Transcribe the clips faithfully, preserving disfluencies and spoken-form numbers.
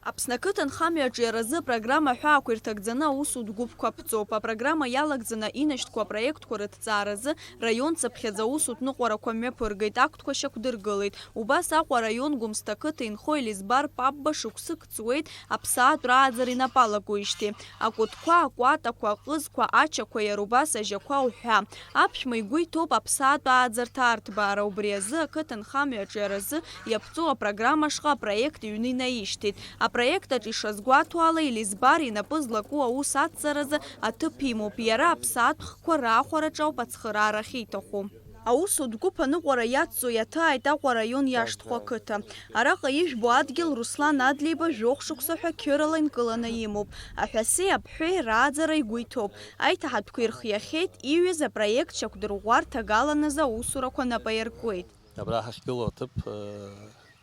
Аԥсны ақыҭанхамҩа аҿиаразы апрограмма аҳәаақәа ирҭагӡаны аусутә гәыԥқәа аԥҵоуп. Апрограмма иалагӡаны инашьҭқәоу апроектқәа рыҭҵааразы раион цыԥхьаӡа аусутә ныҟәарақәа мҩаԥыргеит, актқәа шьақәдыргылеит. Убас Аҟәа араион Гәымсҭа ақыҭа инхо Елизбар Папба шықәсык ҵуеит аԥсаатә рааӡара инапалагоижьҭеи. Акәытқәа, акәатақәа, аҟызқәа, ачақәа, иара убас ажьақәа уҳәа. Аԥшәма игәы иҭоуп аԥсаатә ааӡарҭа арҭбаара, убри азы ақыҭанхамҩа аҿиаразы иаԥҵоу апрограмма ашҟа апроект иҩны инаишьҭит. Апроект аҿы ишазгәаҭоу ала, Елизбар инапы злаку аус адҵаразы аҭыԥ имоуп, иара аԥсаатә хкқәа раахәараҿы ауп ацхыраара ахьиҭаху. Аусутә гәыԥ аныҟәара иацҵо иаҭааит Аҟәа араион Иашҭхәа ақыҭа. Араҟа ижәбо адгьыл Руслан Адлеиба жәохә шықәса ҳәа қьырала инкыланы имоуп. Аҳәасеи абҳәеи рааӡара игәы иҭоуп. Аиҭаҳатәқәа ирхиахьеит, иҩыз апроект шьақәдырӷәӷәар ҭагаланазы аусурақәа нап аиркуеит. Абра ҳахьгылоу аҭыԥ, э,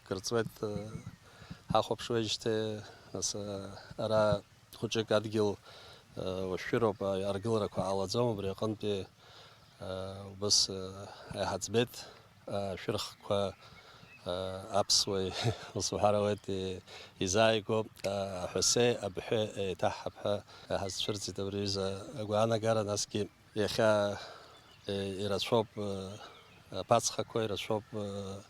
кыр ҵуеит, э, ҳахәаԥшуеижьҭеи, нас, э, ара хәыҷык адгьыл, э, уашәшәыроуп, э, аргыларақәа ҟалаӡом, убри аҟынтәи, э, убас, э, иҳаӡбеит, э, ашәырхқәа, э, аԥсуа ус уҳәар ауеит, и-, изааигәоу, э, аҳәасеи абҳәеи еиҭаҳҳап ҳәа, э, ҳазцәырҵит абри аҩыза агәаанагара, насгьы Иахьа, э, ирацәоуп, э, аԥацхақәа, ирацәоуп, э,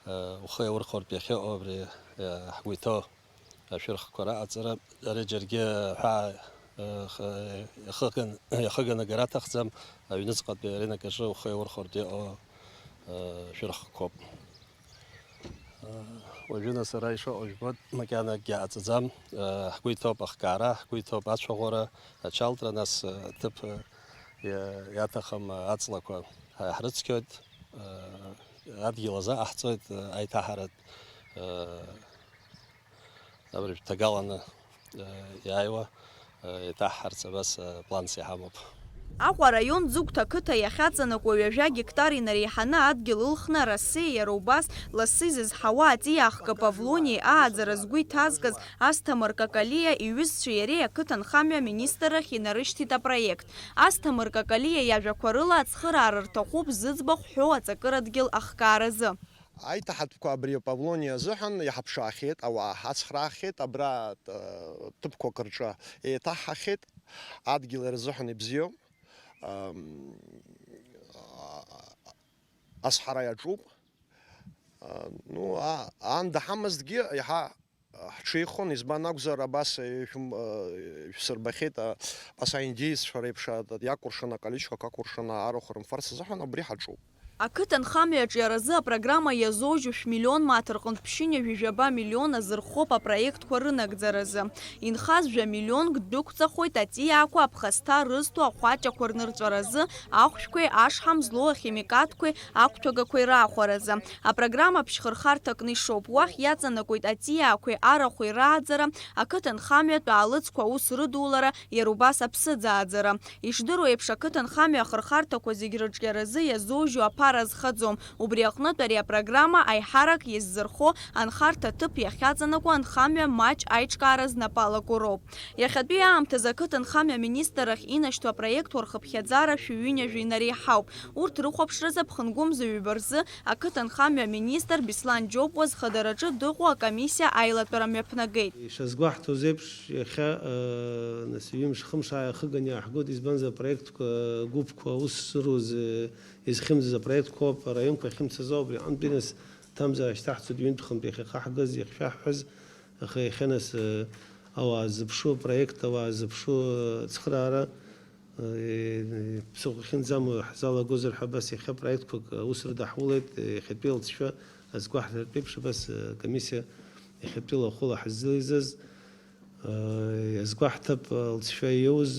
э, ухы иаурхәартә иахьыҟоу абри, э, ҳгәы иҭоу ашәырхқәа раҟаҵара. Ари џьаргьы ҳәа, э, х-, иахыган-, иахыганагара аҭахӡам, аҩныҵҟатәи аринак аҿы ухы иаурхәартә иҟоу, э, шәырхқәоуп. Уажәы нас ара ишыҟоу жәбоит, макьана акгьы ҟаҵаӡам. Ҳгәы иҭоуп ахкаара, ҳгәы иҭоуп ацәаӷәара, ачалтра, нас аҭыԥ иа-, иаҭахым аҵлақәа ҳрыцқьоит, адгьыл азаҟаҳҵоит, аиҭаҳаратә абыржә ҭагаланы, э, иааиуа, э, еиҭаҳҳарц абас, э, планс иҳамоуп. Аҟәа араион Ӡыгәҭа ақыҭа иахьаҵанакуа ҩажәа гектар инареиҳаны адгьыл ылхны арасеи иара убас ласси зызҳауа аҵиаахкы Павлониа ааӡара згәы иҭазкыз Асҭамыр Какалиа иҩызцәеи иареи ақыҭанхамҩа аминистррахь инарышьҭит апроект. Асҭамыр Какалиа иажәақәа рыла ацхыраара рҭахуп зыӡбахә ҳәоу аҵакырадгьыл ахкааразы. Аиҭаҳатәқәа абри Павлониа азыҳәан иҳаԥшаахьеит, ауаа ҳацхраахьеит, абра, э, ҭыԥқәак рҿы еиҭаҳҳахьеит, адгьыл ирзыҳәан ибзиоу, ам, а, азҳара иаҿуп. А, ну, а, аанда ҳамазҭгьы иаҳа ҳҽеихон, избан акәзар, абас, э, шәым-, э, шәсырбахьеит, а, абас аиндееццәа реиԥш, а, иакәыршан, акалиҿқәак акәыршан, а, арахә рымфарц азыҳәан абри ҳаҿуп. Ақыҭанхамҩа аҿиаразы апрограмма иазоужьу шә-миллион мааҭ рҟынтә ԥшьынҩажәи жәаба миллион азырхоуп апроектқәа рынагӡаразы. Инхаз жәа миллионк дәықәҵахоит аҵиаақәа аԥхасҭа рызҭо ахәаҷақәа рнырҵәаразы, ахәшәқәеи ашҳам злоу ахимикатқәеи ақәҭәагақәеи раахәаразы. Апрограмма ԥшьхырхарҭа кны ишоуп. Уахь иаҵанакуеит аҵиаақәеи арахәи рааӡара, ақыҭанхамҩатә аалыҵқәа аус рыдулара, иара убас аԥсыӡааӡара. Ишдыру еиԥш, ақыҭанхамҩа ахырхарҭақәа зегь рыҿиаразы иазоужьу аԥара азхаӡом. Убри аҟнытә ари апрограмма аиҳарак иаззырхо анхарҭа аҭыԥ иахьаҵанакуа анхамҩа маҷ аиҿкаара знапы алаку роуп. Иахьатәи аамҭазы ақыҭанхамҩа аминистррахь инашьҭу апроектқәа рхыԥхьаӡара шәи ҩынҩажәа инареиҳауп. Урҭ рыхәаԥшразы ԥхынгәымза ҩба рзы ақыҭанхамҩа аминистр Беслан Џьопуа зхадараҿы дыҟоу акомиссиа аилатәара мҩаԥнагеит. Ишазгәаҳҭоз еиԥш, иахьа, э, нас ҩымш-хымш ааихыган иаҳгоит, избанзар, апроектқәа, гәыԥқәа аус зыруз, э, изхьымӡаз апроектқәоуп, араионқәа иахьымцаз ауп, абри аҟынтәи нас ҭамзар ашьҭаҳцоит ҩынтә-хынтә иахьахаҳгаз, иахьшәаҳҳәаз, аха иахьа нас, э, ауаа ззыԥшу апроект, ауаа ззыԥшу, э, ацхыраара, Ԥсыхәа ахьынӡамоу ҳзалагозар ҳәа абас иахьа проектқәак аус рыдаҳулеит, иахьатәи алҵшәа азгәаҳҭартә еиԥш абас акомиссиа иахьатәи лахәыла ҳаззылеизаз, иазгәаҳҭап, алҵшәа иоуз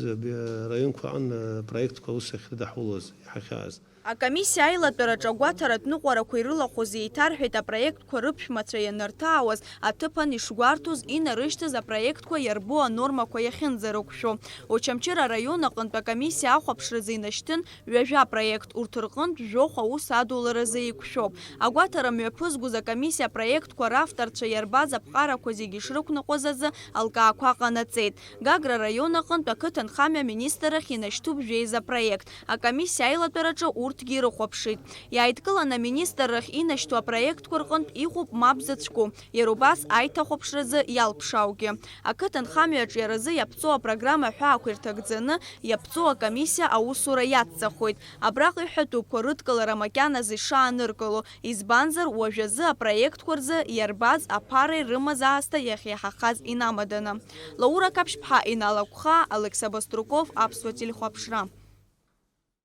араионқәа аҟны апроектқәа аус ахьрыдаҳулоз, иҳахьааз. Акомиссиа аилатәараҿы агәаҭаратә ныҟәарақәа ирылахәыз еиҭарҳәеит апроект Қәа рыԥшәмацәа ианырҭаауаз аҭыԥан ишгәарҭоз, инарышьҭыз апроектқәа иарбоу анормақәа иахьынӡарықәшәо. Очамчыра араион аҟынтә акомиссиа ахәаԥшразы инашьҭын ҩажәа проект, урҭ рҟынтә жәохә аус адуларазы еиқәшәоуп. Агәаҭара мҩаԥызгоз акомиссиа апроектқәа равторцәа иарбаз аԥҟарақәа зегьы ишрықәныҟәаз азы алкаақәа ҟанаҵеит. Гагра араион аҟынтә ақыҭанхамҩа аминистррахь инашьҭуп жәеиза проект. Акомиссиа аилатәараҿы урҭ Аҟәшаҿгьы ирыхәаԥшит. Иааидкыланы аминистррахь инашьҭу апроектқәа рҟынтә иҟоуп мап зыцәку, иара убас аиҭахәаԥшразы иалԥшааугьы. Ақыҭанхамҩа аҿиаразы иаԥҵоу апрограмма аҳәаақәа ирҭагӡаны иаԥҵоу акомиссиа аусура иацҵахоит. Абраҟа иҳәатәуп рыдкылара макьаназы ишааныркыло, избанзар, уажәазы апроектқәа рзы иарбаз аԥара ирымаз аасҭа иахьиаҳахаз инамаданы. Лаура Қаԥшьԥҳа, Инал Агәхаа, Алықьса Баструков, Аԥсуа телехәаԥшра.